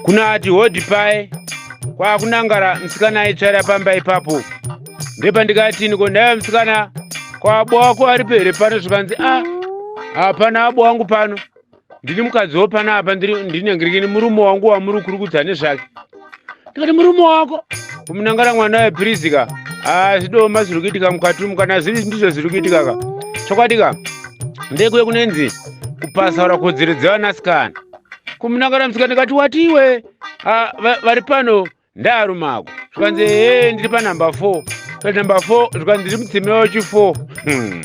Kuna ati hodhi paye kwakunangara musikana aitsvaira pamba ipapo. Ndepandikati niko ndaiva musikana kwabo wako aripo here pano zvikanzi a ah, hapana abo wangu pano ndini mukadzi wo pano apa ndinengirikini murume wangu wamuri kurukudza nezvake ndikati murume wako kumunangara mwana wepirizika ah, zvidoma zviri kuitika mukati umu kana zviri ndizvo zviri kuitika ka chokwadi ka ndekuye kunenzi kupasaura kodzero dzevanasikana kumunangara musikana ndikati watiwe ah, vari pano Ndarumako zvikanzi hee ndiri panumber 4 panumber 4 zvikanzi ndiri mudzimai wechi 4 hmm.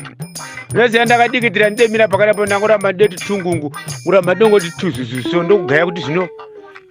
unoziva ndakadikitira ndemira pakadapo ndangoramba ndeti tungungu kuramba ndongoti tuzuzuso ndokugaya kuti zvino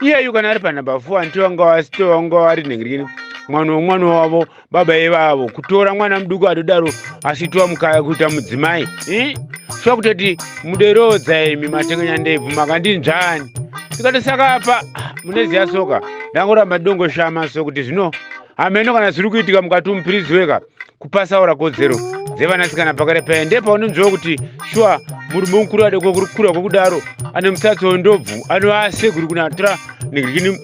iyeyu kana ari panumber 4 anti wanga wasito wanga wari nhengirikini mwana womwana wavo baba ivavo kutora mwana muduku adodaro asitiwa mukaya kuita mudzimai eh? shuwa kutoti muderodza imi matengenya ndebvu makandinzvani tikati saka apa ah, muneziya soka ndangoramba ndongoshama so kuti zvino hameno kana zviri kuitika mukati umupirizi weka kupasaura kodzero dzevanasikana pakare paye ndepaunonzwawo kuti shuwa murume mukuru adeko kurikura kwekudaro ane mutsatsi wendobvu anoasekuri kunatora nigirikini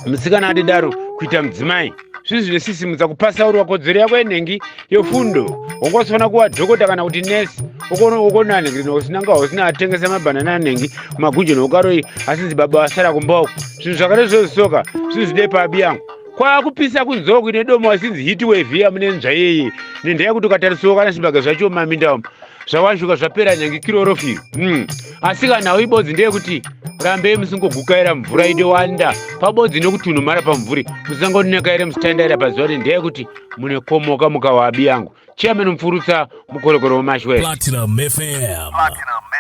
musikana adedaro kuita mudzimai zvinhu zvinosisimudza kupasaurwa kodzero yako yenhengi yefundo wanga usifanira kuva dhokota kana kuti nesi ukona nhengi usina nga usina atengesa mabhanana anhengi kumagunje noukaroi asinzi baba vasara kumba uku zvinhu zvakare zvozisoka zvinhu zvide pabi yangu kwakupisa kunzoo kuine domo asinzi hit wave iya mune nzva iyeye nendaya kuti ukatarisiwo kana zvibage zvacho mumaminda umu zvawashuka zvapera nyange kirorofiro mm. asi kana ibodzi ndeyekuti rambei musingogukaira mvura idewanda pabodzi nekutunhumara pamvuri musangonekaire musitandaira pazuva ndeyekuti mune komoka mukawabi yangu chairman mupfurutsa mukorokoro wemashwe Platinum FM. Platinum.